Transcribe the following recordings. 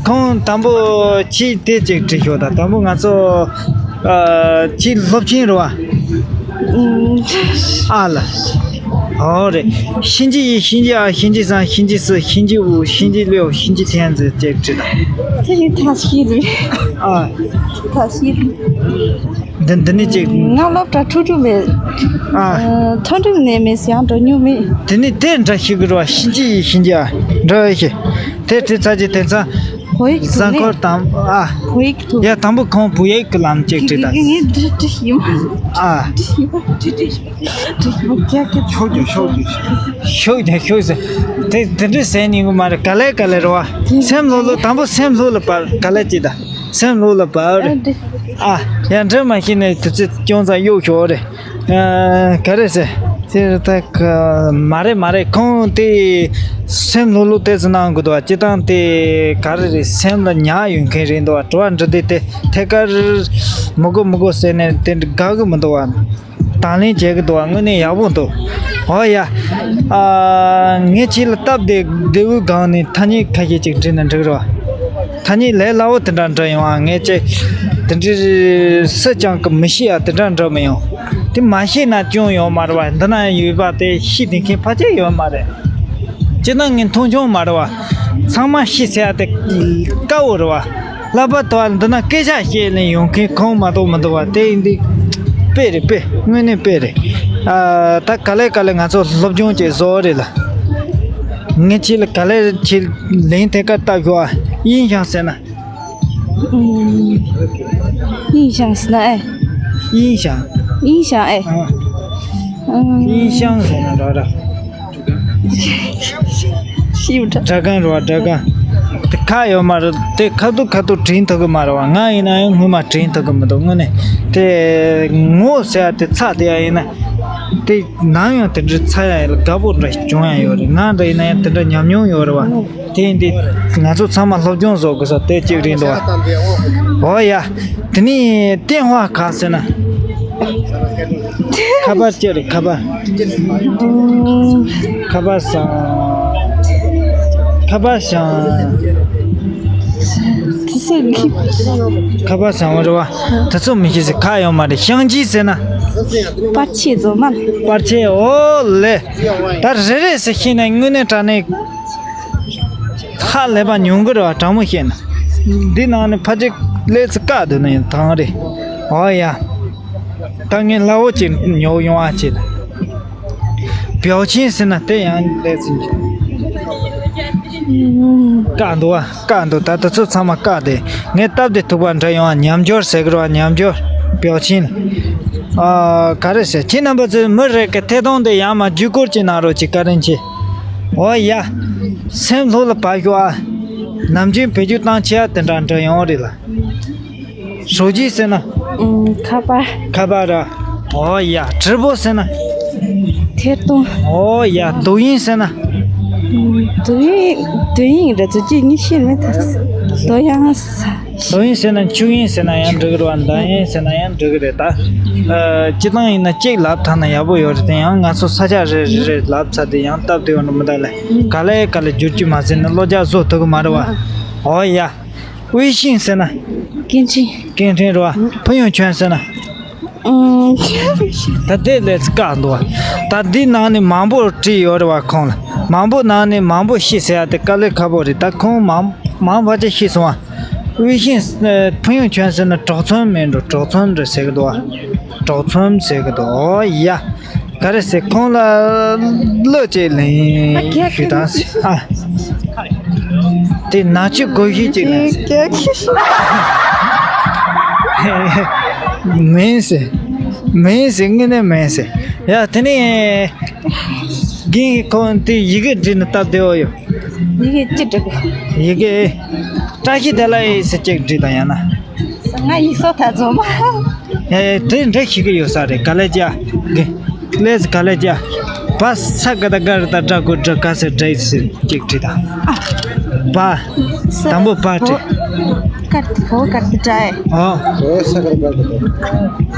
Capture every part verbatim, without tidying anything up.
ཁོང་དང་པོ་ཁྱེད་དེ་ཅིག་དྲིས་ཤོག་དང་། དང་པོ་ང་ཚོ་ཨ་ཁྱེད་སློབ་ཆེན་རེད་བ། ཨ་ལ། ཨོ་རེད། ཤིན་ཅི་ཡི་ཤིན་ཅི་ཨ་ཤིན་ཅི་སང་ཤིན་ཅི་སི་ཤིན་ཅི་ཝུ་ཤིན་ཅི་ལེའོ་ཤིན་ཅི་ཐན་ཟེར་ཅིག་དྲིས་དང་། དེ་ནི་ཐ་ཤི་རེད། ཨ། ཐ་ཤི་རེད། འདི་འདི་ནི་ཅིག་ང་སློབ་གྲྭ་ཁྲུག་ཁྲུག་མེད། ཨ། མཐོ་འབྲིང་ནས་མེད་ཡང་འགྲོ་མྱོང་མེད། དེ་ནི་དེ་འདྲ་ཞིག་གི་རེད་བ། ཤིན་ཅི་ཡི་ཤིན་ཅི་ཨ་འདྲ་བའི་ཤེས། དེ་དྲི་ཚར་གྱི་དེ་ཚ། བོད་ཡིག་ཐོག་ཟ་ནས། འཁོར་དང་ཨ། བོད་ཡིག་ཐོག་ཡ་དང་པོ་ཁོང་བོད་ཡིག་གི་ལམ་ཅིག་དྲི་དང་། ངས་འདི་འདྲི་ཡིན། ཨ། འདི་ཡིན་པ་འདི་འདྲི་ཡིན་པ་ཀྱ་ཀྱ། ཤོག་རྒྱུ་ཤོག་རྒྱུ། ཤོག་རྒྱུ་ཤོག་ཟེར། དེ་དེ་འདྲི་ཟེར་ཉིན་གི་མ་རེད། ག་ལེ་ག་ལེ་རེད་བ། སེམས་ལྷོད་ལྷོད། དང་པོ་སེམས་ལྷོད་ལྷོད་པར་ག་ལེ་ཅིག་དང་། སེམས་ལྷོད་ལྷོད་པར། ཨ་འདི། ཨ། ཡང་འདྲི་མ་ཤེས་ནས་དུས་ཚོད་ཅུང་ཙམ་གཡོག་ཤོག་རེད། ཨ། ག་རེ་ཟེར། དེ་ད་ག་མ་རེད་མ་རེད། ཁོང་དེ་སེམས་ལྷོད་ལྷོད་དེ་ཚོ་གནང་དགོས་འདུག་བ། སྤྱི་བཏང་དེ་ག་རེ་རེད། སེམས་ལ་ཉར་ཡོད་མཁན་རེད་འདུག་བ། དྲི་བ་འདྲི་དུས་དེ་ཐད་ཀར་མི་དགོས་མི་དགོས་ཟེར་ནས་དེ་འདྲ་དགའ་གི་མི་འདུག་བ། དང་ལེན་བྱེད་ཀྱི་འདུག་བ། དངོས་གནས་ཡག་པོ་འདུག་ཨོ་ཡ། ཨ། ངས་ཁྱེད་ལ་སྟབས་བདེ་བདེ་བོའི་སྒང་ནས་ཐ་སྙད་ཁ་ཤས་ཅིག་འདྲི་ན་འགྲིག་རེད་བ། ཐ་སྙད་ལས་སླ་བོ་དེ་འདྲ་འདྲ་ཡོང་ཨ། ངས་ཅིག་དེ་འདྲའི་སུ་ཅང་གི་མི་ཤེས་ཨ་དེ་འདྲ་འདྲ་མི་ཡོང་། དེ་མ་ཤེས་ན་ཅུང་ཡོད་མ་རེད་བ། འདི་ན་ཡོད་པ་དེ་ཤེས་བསྡད་མཁན་ཕལ་ཆེར་ཡོད་མ་རེད། སྤྱིར་ན་ངས་མཐོང་ཆུང་མ་རེད་བ། ཚང་མ་ཤེས་ཟེར་ཡ་དེ་དཀའ་བོ་རེད་བ། ལྷག་པར་དུ་བ་འདི་ན་སྐད་ཆ་བཤད་ནས་ཡོང་མཁན་ཁོང་མ་གཏོགས་མི་འདུག་བ། དེ་ཡིན་དུས་དཔེ་རེད་དཔེ། དངོས་གནས་དཔེ་རེད། ཨ། ད་ག་ལེ་ག་ལེ་ང་ཚོ་སློབ་སྦྱོང་བྱེད་བཟོ་རེད་ལ། ངས་ཁྱེད་ལ་ག་ལེ་ཁྱེད་ལན་ཐད་ཀར་བཏབ་ཤོག་ཨ། ཡིན་ཤང་ཟེར་ན། ཨུམ། ཡིན་ཤང་ཟེར་ན་ཨེ། ཡིན་ཤང་། ཡིན་ཤང་ཨེ། ཨ། ཨུམ། ཡིན་ཤང་ཟེར་ན་འདྲ་འདྲ། ཤིབ་ད། སྒྲ་གང་རེད་བ། སྒྲ་གང་། དེ་ཁག་ཡོད་མ་རེད། དེ་ཁ་ཐུག་ཁ་ཐུག་དྲན་ཐུབ་གི་མ་རེད་བ། ང་ཡིན་ན་ཡང་སྔོན་མ་དྲན་ཐུབ་གི་མི་འདུག་དངོས་གནས་དེ་ངོ་ཟེར་ཡ་དེ་ཚ་དེ་ཡ་ཡིན་ན། དེ་ནམ་ཡང་དེ་འདྲའི་ཚ་ཡ་ཡིན་ལ་དགའ་པོ་འདྲ་བྱུང་ཡ་ཡོད་རེད། ང་འདྲ་ཡིན་ན་ཡང་དེ་འདྲ་ཉམས་མྱོང་ཡོད་རེད་བ། དེ་ཡིན་དུས་ང་ཚོ་ཚང་མ་སློབ་སྦྱོང་བཟོ་དགོས་ས་དེ་གཅིག་རེད་འདུག་བ། འོ་ཡ། དེ་ནས་ཏེན་ཧྭ་ག་ཟེར་ན། ཁ་པར་ཅི་རེད། ཁ་པར། ཁ་པར་བཟང་། ཁ་པར་བཟང་། ཁ་པར་བཟང་བ་རེད་བ། དེ་ཚོ་མི་ཤེས་ཟེར་ཁག་ཡོད་མ་རེད། ཤང་ཇི་ཟེར་ན། པར་ཆས་བཟོ་མ། པར་ཆས། ཨོ་ལེ། ད་རེ་རེ་ཟེར་ཤེས་ན་དངོས་གནས་དྲང་གནས་ཧ་ལས་པ་ཉུང་གི་རེད་བ། དྲང་མོ་བཤད་ན། འདི་ནང་ནས་ཕལ་ཆེར་ཀླད་ཚིག་བཀག་འདུག་ན་ཡང་ཐང་རེད། ཨོ་ཡ། ད་ངས་སླ་བོ་ཅིག་ཉོ་ཡོང་ཨ་ཅེ། 表情 ཟེར་ན་དེ་ཡང་ལས་ཟིན་གྱི། བཀག་འདུག་ཨ། བཀག་འདུག་ད་དེ་ཚོ་ཚང་མ་བཀག་དེ། ངས་སྟབས་བདེ་ཐུག་པ་འདྲ་ཡོང་ཨ། 扭曲 ཟེར་གི་རེད་བ། 扭曲། 表情། ཨ། ག་རེ་ཟེར། ཁྱེད་རྣམ་པ་ཚོས་མི་རེ་གི་ཐད་གཏོང་དེ་ཡང་མ་བརྒྱུད་སྐུར་ཅིག་གནང་རོགས་ཅིག་བཀའ་དྲིན་ཆེ། ཨོ་ཡ། སེམས་ལྷོད་ལ་བབས་ཤོག་ཨ། ནམ་རྒྱུན་བེད་སྤྱོད་བཏང་བྱས་ཨ་དེ་འདྲ་འདྲ་ཡོང་རེད་ལ། 手机 ཟེར་ན། ཨུམ། ཁ་པར། ཁ་པར་ར། ཨོ་ཡ། 直播 ཟེར་ན། ཐད་གཏོང་། ཨོ་ཡ། 抖音 ཟེར་ན། ཨུམ། 抖音། 抖音 ར་ཚོ་ཅི་ཉི་ཤེས་མེད་ད། 抖音 ཟེར་ན། 抖音 ཟེར་ན་ཡང་འགྲིག་གི་རེད་བ། 抖音 ཟེར་ན་ཡང་འགྲིག་གི་རེད་ད། ཨ། སྤྱིར་བཏང་ཡིན་ན་གཅིག་ལབ་ཐང་ན་ཡག་པོ་ཡོད་རེད་དེ། ཡང་ང་ཚོ་ས་ཆ་རེ་རེ་རེ་ལབ་ཚར་དེ་ཡང་སྟབས་བདེ་བ་འགྲོ་མི་འདུག་ལེ། ག་ལེ་ག་ལེ་བསྒྱུར་རྒྱུ་མ་ཟེར་ན་བློ་རྒྱ་བཟོ་ཐུབ་གི་མ་རེད་བ། ཨོ་ཡ། 微信 ཟེར་ན། 见证། 见证 རེད་བ། 朋友圈 ཟེར་ན། ཨུམ། ད་དེ་ལས་བཀག་འདུག་བ། ད་འདི་ནང་ནས་མང་པོ་བྲིས་ཡོད་རེད་བ་ཁོང་ལ། མང་པོ་ནང་ནས་མང་པོ་ཤེས་ཟེར་ཡ་དེ་དཀའ་ལས་ཁག་པོ་རེད། ད་ཁོང་མང་མང་བ་ཅིག་ཤེས་སོང་བ། 微信 ཨ། 朋友圈 ཟེར་ན་གྲོགས་ཚོམས་མིན་འགྲོ། གྲོགས་ཚོམས་རེད་ཟེར་གི་འདུག་བ། གྲོགས་ཚོམས་ཟེར་གི་འདུག་ཨོ་ཡ། ག་རེ་ཟེར། ཁོང་ལ་གླུ་ཅིག་ལེན་ཞུ་དང་ཟེར། ཨ། དེ་ནག་ཆུ་སྒོར་གཞས་ཅིག་ལེན་ཟེར། མིན་ཟེར། མིན་ཟེར། དངོས་གནས་མིན་ཟེར། ཡ། དེ་ནས་རྒན་ཁོང་དེ་ཡི་གེ་འབྲི་ན་སྟབས་བདེ་བོ་ཡོད། ཡི་གེ་ཅི་འབྲི་དགོས། ཡི་གེ། བཀྲ་ཤིས་བདེ་ལེགས་ཟེར་ཅིག་འབྲི་དང་། ཡང་ན། ང་ཡིག་གཟུགས་ཐ་ཚོ་མ། ཨེ། དེ་འདྲ་ཞིག་གི་ཡོད་ས་རེད། ག་ལེ་ཅ། གི། ལེ་ཟེར། ག་ལེ་ཅ། བ་ས་ག་ད་ག་ར་ད་དྲ་གོ་དྲ་ག་ཟེར་དྲ་ཡིག་ཟེར་ཅིག་བྲིས་དང་། བ། དང་པོ་བ་བྲིས། གར་དེ་གོ་གར་དེ་དྲ་ཨེ། ཨོ། ཨོ་ས་ག་ད་ག་ད།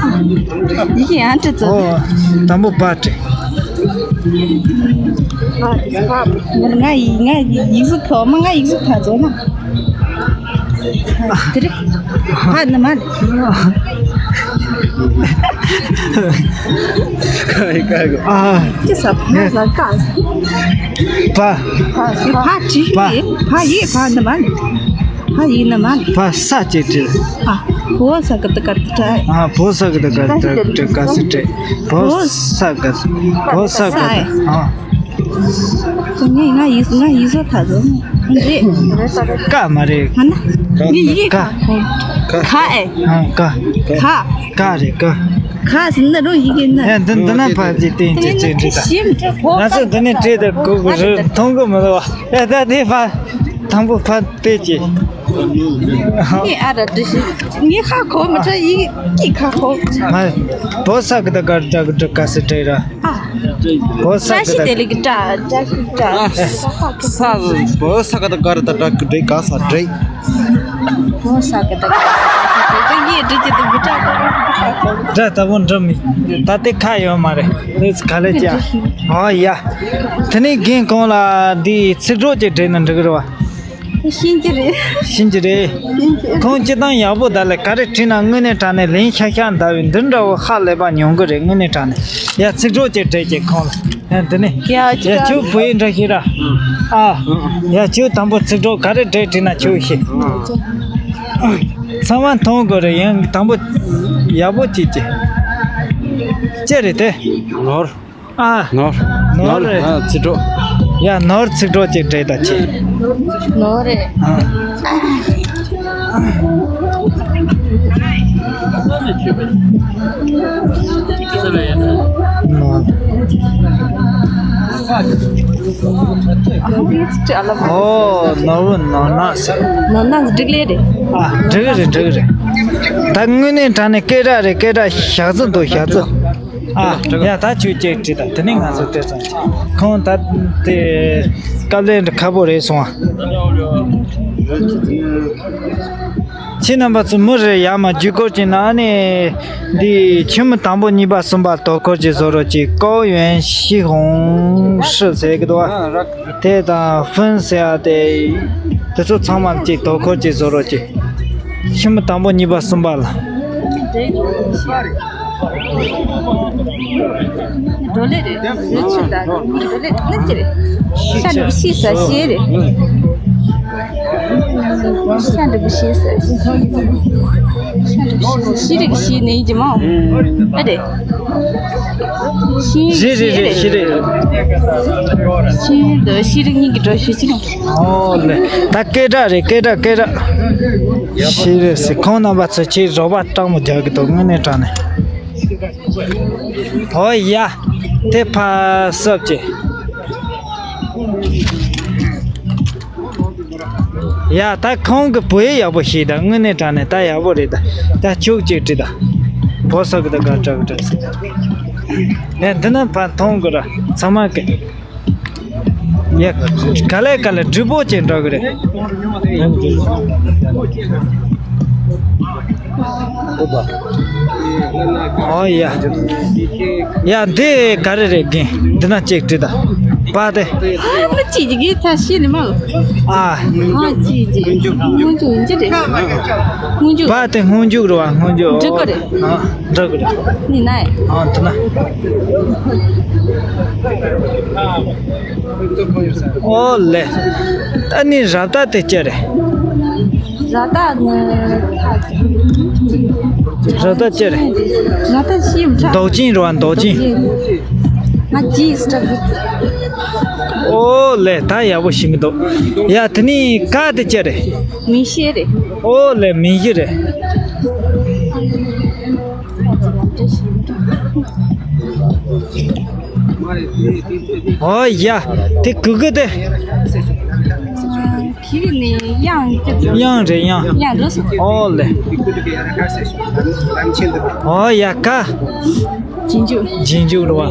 ཡིག་ཡང་བྲིས་ཚོ། ཨོ། དང་པོ་བ་བྲིས། ང་ཡིག་ང་ཡིག་གཟུགས་ཐོག་མ་ང་ཡིག་གཟུགས་ཐ་ཚོ་མ། དེ་རེད། ཕ་ནི་མ་རེད། ཨ། ཅི་ཟ་ཕ་ཟ་ཀ་ཕ། ཕ་ཅི་ཕ། ཕ་ཡི་ཕ་ནི་མ་རེད། ཕ་ཡི་ནི་མ་རེད། ཕ་ས་ཅི་ཏི། ཕ་བོ་ས་ཀ་ཏི་ཀ་ཏི་ཏྲ། ཨ། བོ་ས་ཀ་ཏི་ཀ་ཏི་ཀ་སི་ཏྲེ། བོ་ས་ཀ། བོ་ས་ཀ་ཏི། ཨ། ངས་ང་ཡིས་ང་ཡིས་ཟོ་ཐ་ཟོ། རེད། ཀ་མ་རེད། ང་ན། ངས་ཡི་ཀ། ཁ་ཨེ། ཨ། ཀ། ཁ། ཀ་རེད་ཀ། ཁ་ཟིན་ན་རོ་ཡི་གེ་ན། ཨེ། འདི་འདི་ན་ཕ་ཅི་ཏེན་ཅི་ཅི་འདྲི་ད། ང་ཚོ་འདི་ནས་བྲིས་ཏེ་གུ་གུ་རུ་མཐོང་གི་མི་འདུག་བ། ཨེ། ད་དེ་ཕ། དང་པོ་ཕ་དེ་ཅི། ངས་ཨ་ར་འདྲི་ཤི། ངས་ཧ་གོ་མི་ཁྲ་ཡི་གི་ཁ་ཧོ། མ། བོ་ས་ཀ་ཏི་ཀ་ཏི་ཀ་སི་ཏྲེ་ར། ཨ། བོ་ས་ཀ་ཏི་ཀ། བཀྲ་ཤིས་བདེ་ལེགས་ཀྱི་བཀྲ། བཀྲ་ཤིས་བཀྲ། ས། བོ་ས་ཀ་ཏི་ཀ་ཏི་ཀ་སི་ཏྲེ་ག་ས་ཏྲེ། བོ་ས་ཀ་ཏི་ཀ་ཏི་ཀ་སི་ཏྲེ་ཡི་འདྲི་ཅི་དུ་མི་བཀྲ་གོ། འདྲ་ལྟ་བུ་འགྲོ་མི། ད་དེ་ཁ་ཡོད་མ་རེད། ཨེ་ག་ལེ་ཅི། ཨོ་ཡ། དེ་ནས་རྒན་ཁོང་ལ་འདི་ཚིག་གྲོགས་ཀྱི་འབྲེལ་ན་འགྲིག་གི་རེད་བ། ཤིན་གྱི་རེད། ཤིན་གྱི་རེད། ཤིན་གྱི་རེད། ཁོང་སྤྱི་བཏང་ཡག་པོ་ད་ལས་ག་རེ་བྲིས་ན་དངོས་གནས་དྲང་གནས་ལན་ཤག་ཤག་འདའ་བའི་འདི་འདྲ་བོ་ཧ་ལས་པ་ཉུང་གི་རེད། དངོས་གནས་དྲང་གནས་ཡ་ཚིག་གྲོགས་ཀྱི་འབྲེལ་གྱི་ཁོང་ལ་ཡ་འདི་ནས་ཡ་ཡ་ཁྱོད་བུ་ཡིན་འདྲ་ཞིག་ར། ཨ། ཡ་ཁྱོད་དང་པོ་ཚིག་གྲོགས་ག་རེ་འབྲེལ་བྲིས་ན་ཁྱོད་ཤེས། ཚང་མ་མཐོང་དགོས་རེད། ཡང་དང་པོ་ཡག་པོ་བྱེད་ཀྱི། ཅི་རེད་དེ། ནོར། ཨ། ནོར། ནོར་ནོར་རེད། ཨ། ཚིག་གྲོགས། ཡ་ནོར་ཚིག་གྲོགས་ཅིག་འདྲེས་ད་ཆེ། ནོར་རེད། ཨ། ནོར། ཨོ་ནོར་བུ་ནོར་ནག་ཟེར། ནོར་ནག་འགྲིག་ལེ་རེད། ཨ། འགྲིག་རེད། འགྲིག་རེད། ད་དངོས་གནས་དྲང་གནས་སྐད་གྲགས་རེད། སྐད་གྲགས་ཞག་ཚི་འདུག་ཞག་ཚི། ཨ། ཡ་ད་ཁྱོད་ཅིག་བྲིས་དང་། དེ་ནས་ང་ཚོ་དེ་ཙམ་བྱས། ཁོང་ད་དེ་དཀའ་ལས་འདྲ་ཁག་པོ་རེད་སོང་ཨ། ཁྱེད་རྣམ་པ་ཚོ་མུ་རེ་ཡར་མར་བརྒྱུད་སྐོར་བྱས་ན། ཨ་ནི་འདི་ཁྱིམ་དང་པོ་གཉིས་པ་གསུམ་པ་དོ་ཁུར་གྱི་བཟོ་རོགས་ཀྱི་ཀའོ་ཡོན་ཤི་ཧོང་ཧྲི་ཟེར་གི་འདུག་ཨ། དེ་དང་ཧྥུན་ཟེར་ཡ་དེ། དེ་ཚོ་ཚང་མ་ཅིག་དོ་ཁུར་གྱི་བཟོ་རོགས་ཀྱི། ཁྱིམ་དང་པོ་གཉིས་པ་གསུམ་པ་ལ། འགྲོ་ལེ་རེད། རེད་ཆུ་ད་འགྲོ་ལེ་ནི་ཅི་རེད། ཤ་འགྲུབ་ཤི་ས་ཤི་རེད། ཤ་འགྲུབ་ཤི་ས་ཤི་རེད། ཤི་རིག་ཤི་ནི་ཡིན་གྱི་མོ། ཨ་རེད། ཤི་རེད་རེད་རེད། ཤི་རེད། ཤི་འདི་ཤི་རིག་གཉིས་ཀྱི་འགྲོ་ཤི་ཅི་རེད། ཨོ་ལེ། ད་སྐད་གྲགས་རེད། སྐད་གྲགས་སྐད་གྲགས། ཤེས་རེད་ཟེར། ཁོང་རྣམ་པ་ཚོ་ཁྱེད་རོགས་པ་སྤྲང་མོ་རྒྱག་གི་འདུག་དངོས་གནས་དྲང་གནས། ཨོ་ཡ། དེ་ཕ་སོབ་ཀྱི། ཡ་ད་ཁོང་གི་བོད་ཡིག་ཡག་པོ་ཤེས་ད། དངོས་གནས་དྲང་གནས་ད་ཡག་པོ་རེད་ད། ད་ཁྱོད་ཅིག་བྲིས་ད། བོད་སོབ་ཀྱི་ད་ག་དྲག་གི་དྲག་ཟེར། ཡ་འདི་ན་ཕ་མཐོང་དགོས་ར་ཚང་མ་གི། ཡ། ག་ལེ་ག་ལེ་འགྲིག་པོ་ཅིག་འགྲོ་གི་རེད། ཨོ་ཡ། ཡ་འདི་ག་རེ་རེད་རྒན། འདི་ན་ཅིག་བྲིས་ད། པ་དེ། ཨ་ནི་ཅིག་གི་ད་ཤི་ནི་མ། ཨ། ཨ་ཅིག་ཅིག་སྔོན་འཇུག་ཡིན་གྱི་རེད། སྔོན་འཇུག་པ་དེ་སྔོན་འཇུག་རེད་བ། སྔོན་འཇུག་འགྲིག་གི་རེད། ཨ། འགྲིག་གི་རེད། ནི་ནའི། ཨ་འདི་ན། ཨོ་ལེ། ད་ནི་རབ་ད་དེ་ཅི་རེད། རབ་ད་ནི། རབ་ད་ཅི་རེད། རབ་ད་ཤི་མི་ཁྲ། མདོག་ཅན་རེད་བ། མདོག་ཅན། ང་ཇི་སྟབས། ཨོ་ལེ། ད་ཡག་པོ་ཤེས་ཀྱི་འདུག་ཡ་དེ་ནི་ཀ་དེ་ཅི་རེད། མིང་གཞི་རེད། ཨོ་ལེ། མིང་གཞི་རེད། ཨོ་ཡ། དེ་གུ་གུ་དེ། གི་ནི་གཡང་། གཡང་རེད་གཡང་། གཡང་རེད། ཨོ་ལེ། ཨོ་ཡ་ཀ། རྗེས་འཇུག་རྗེས་འཇུག་རེད་བ།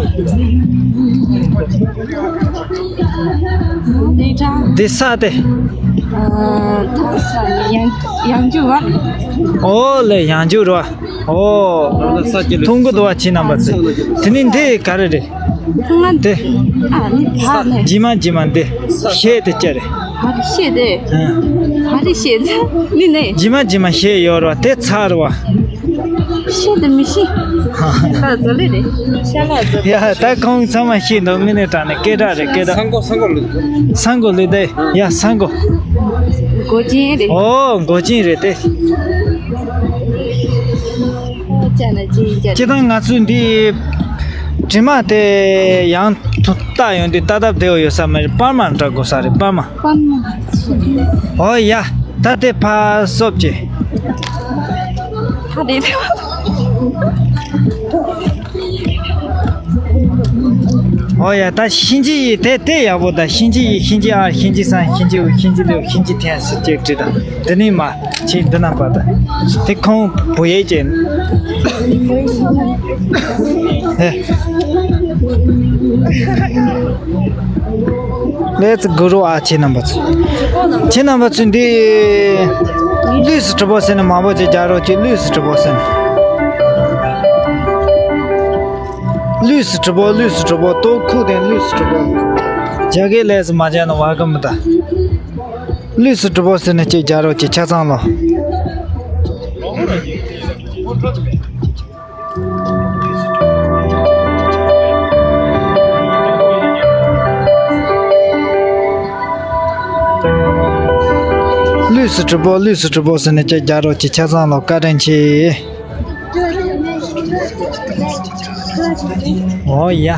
འདི་ས་དེ། ཡང་ཡང་འཇུག་བ། ཨོ་ལེ། ཡང་འཇུག་རེད་བ། ཨོ། མཐོང་གི་འདུག་བ་ཁྱེད་རྣམ་པ་ཚོས། དེ་ནི་འདི་ག་རེ་རེད། ང་དེ། ཨ་ནི་ད་ནི། རྗེས་མ་རྗེས་མ་འདི། ཤེད་དེ་ཅི་རེད། ཤེས་ཏེ། ཨ། ཧ་རི་ཤེས་ཏེ། ནི་ནི། ཇི་མ་ཇི་མ་ཤེས་ཡོད་ར་དེ་ཚར་བ། ཤེས་ཏེ་མི་ཤེས། ཤ་ལ་ཛ་ལེ་རེད། ཤ་ལ་ཛ་ལེ། ཡ་ད་ཁོང་ཚང་མ་ཤེས་འདུག་མི་ནི་དྲ་ནི་སྐད་གྲགས་རེད་སྐད་གྲགས། ས་མགོ་ས་མགོ་ལུས། ས་མགོ་ལུས་ཏེ་ཡ་ས་མགོ། མགོ་ཅན་རེད། ཨོ་མགོ་ཅན་རེད་དེ། ཅི་དང་ང་ཚོས་འདི་དྲི་མ་དེ་ཡང་ཐོ་བཏགས་ཡོང་དུས་ལྟ་སྟབས་བདེ་བོ་ཡོད་ས་མ་རེད། པར་མ་འདྲ་དགོས་ས་རེད། པར་མ། པར་མ། ཨོ་ཡ། ད་དེ་ཕ་སོབ་ཅེ། ཕ་རེད། ཨོ་ཡ་ད་ཤིན་ཅི་ཡི་དེ་དེ་ཡག་པོ་ད། ཤིན་ཅི་ཡི་ཤིན་ཅི་ཨ་ཤིན་ཅི་སང་ཤིན་ཅི་འུ་ཤིན་ཅི་ལེའུ་ཤིན་ཅི་ཐེན་སི་ཅེག་བྲིས་ད། དེ་ནི་མ། ཅིག་འདི་ན་པ་ད། དེ་ཁོང་བུ་ཡས་ཅན། ཨེ། ལེ་ཚི་གུ་རུ་ཨ་ཆེ་རྣམ་པ་ཚོ། ཆེ་རྣམ་པ་ཚོ་འདི། ལུས་སུ་གྲུབ་པོ་ཟེར་ནས་མང་པོ་ཅིག་རྒྱག་རོགས་ཀྱི་ལུས་སུ་གྲུབ་པོ་ཟེར་ནས། ལུས་སུ་གྲུབ་པོ་ལུས་སུ་གྲུབ་པོ་ཏོ་ཁུག་དེ་ལུས་སུ་གྲུབ་པོ། རྒྱ་སྐད་ལས་སུ་མ་བྱས་ན་བར་གི་མི་ད། ལུས་སུ་གྲུབ་པོ་ཟེར་ནས་ཅིག་རྒྱག་རོགས་ཀྱི་ཆ་ཚང་ལོ། ལུས་སུ་གྲུབ་པོ་ལུས་སུ་གྲུབ་པོ་ཟེར་ནས་ཅིག་རྒྱག་རོགས་ཀྱི་ཆ་ཚང་ལོ། བཀའ་དྲིན་ཆེ། ཨོ་ཡ།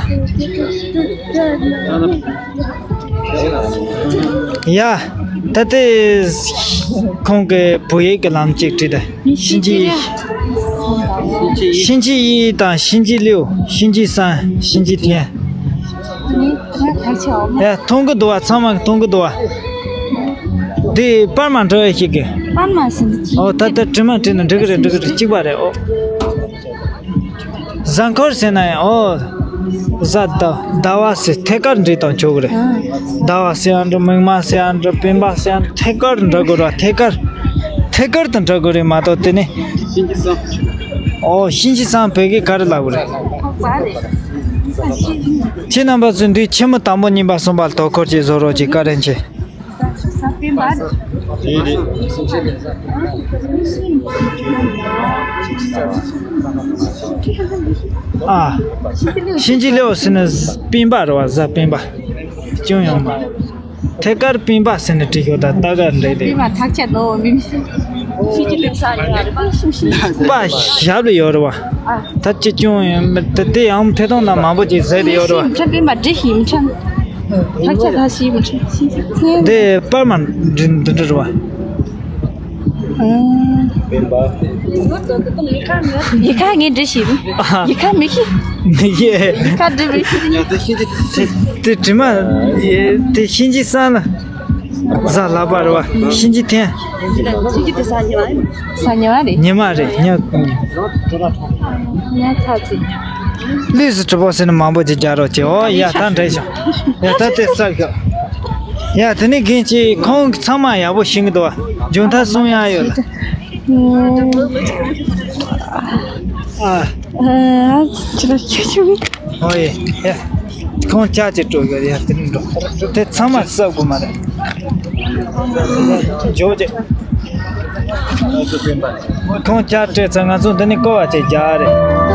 ཡ། ད་ལྟའི་ཁོང་གི་བོད་ཡིག་གི་ལམ་གཅིག་བྲིས་ཏེ། ཤིན་ཅི། ཤིན་ཅི་ཡི་དང་ཤིན་ཅི་ལིའུ། ཤིན་ཅི་སང་ཤིན་ཅི་ཐེན། ཡ་མཐོང་གི་འདུག་བ། ཚང་མ་མཐོང་གི་འདུག་བ། འདི་པར་མ་འགྲོ་ཡ་ཞིག་གི། པར་མ་ཟིན། ཨོ་ད་ལྟ་དྲི་མ་དྲིས་ན་འགྲིག་གི་རེད། འགྲིག་གི་རེད། གཅིག་པ་རེད། ཨོ། གཟའ་འཁོར་ཟེར་ན་ཡང་། ཨོ། གཟའ་ཟླ་ཟླ་བ་ཟེར་ཐད་ཀར་འབྲི་དང་ཆོག་གི་རེད། ཟླ་བ་ཟེར་ཡང་འདྲ། མིག་དམར་ཟེར་ཡང་འདྲ། སྤེན་པ་ཟེར་ཡང་འདྲ། ཐད་ཀར་འདྲ་དགོས་ར། ཐད་ཀར། ཐད་ཀར་དུ་འདྲ་དགོས་རེད་མ་གཏོགས་དེ་ནི། ཤིན་ཅི་སང་། ཨོ་ཤིན་ཅི་སང་བོད་སྐད་ག་རེ་ལབ་དགོས་རེད། ཁྱེད་རྣམ་པ་ཚོས་འདི་ཆེན་མོ་དང་པོ་གཉིས་པ་གསུམ་པ་ལ་དོ་ཁུར་གྱིས་བཟོ་རོགས་ཀྱིས། བཀའ་དྲིན་ཆེ། ཨ། ཤིན་ཅི་ལེའུ་ཟེར་ན་སྤེན་པ་རེད་བ། གཟའ་སྤེན་པ། སྤྱང་ཡོང་མ། ཐད་ཀར་སྤེན་པ་ཟེར་ནས་བྲིས་ཤོག་ད་ལྟ་ག་འདྲེ་དེ། སྤེན་པ་ཐག་ཆད་ནོ་མིན། ཤིན་ཅི་ལེའུ་ས་ཉི་མ་རེད་པ། ཤིན་ཅི་པ་ཞབས་ལ་ཡོད་རེད་བ། ཨ། ད་ཅི་སྐྱོན་ཡོད་མེད་དེ་དེ་ཡང་ཐད་གཏོང་ན་མང་པོ་ཅིག་ཟེར་དེ་ཡོད་རེད་བ། མི་ཁྲ་སྤེན་པ་འདྲེ་ཞིག་མི་ཁྲ། ཐག་ཆད་ཐག་ཞིག་མི་ཁྲ། ཤིན་ཅི་ཐེན། དེ་པར་མ་འདི་འདི་འདྲ་རེད་བ། ཨ། ཡི་ཁ་ངས་འབྲི་ཤེས། ཡི་ཁ་མི་ཤེས། མི་ཤེས། ཡི་ཁ་འབྲི་མི་ཤེས། དེ་དེ་དྲི་མ་དེ་ཤིན་ཅི་སང་ལ་གཟའ་ལྷག་པ་རེད་བ། ཤིན་ཅི་ཐེན། ཤིན་ཅི་དེ་ས་ཉི་མ་ཡིན། ས་ཉི་མ་རེད། ཉི་མ་རེད། ཉི་ཉི་ཐ་ཚིག་ལུས་སུ་གྲུབ་པོ་ཟེར་ནས་མང་པོ་ཅིག་རྒྱག་རོགས་གྱིས། ཨོ་ཡ་ད་འདྲེ་ཤོག་ཡ་ད་དེ་ས་ཤོག་ཡ་དེ་ནི་རྒན་གྱིས་ཁོང་ཚང་མ་ཡག་པོ་ཤེས་ཀྱི་འདུག་བ། མཇུག་མཐར་གསུང་ཡག་ཡོད་ལ། ཨ། ཨ། ཅི་ལ་ཁྱོད་ཁྱོད། ཨོ་ཡེ་ཡ། ཁོང་ཅག་ཅིག་འགྲོ་ཡོད་ཡ་དེ་ནི་འགྲོ། དེ་ཚང་མ་གསབ་དགོས་མ་རེད། འཇོག་ཅིག་ཁོང་ཅག་སྤྲད་ཚར། ང་ཚོ་འདི་ནི་བསྐོར་བ་ཅིག་རྒྱག་རེད།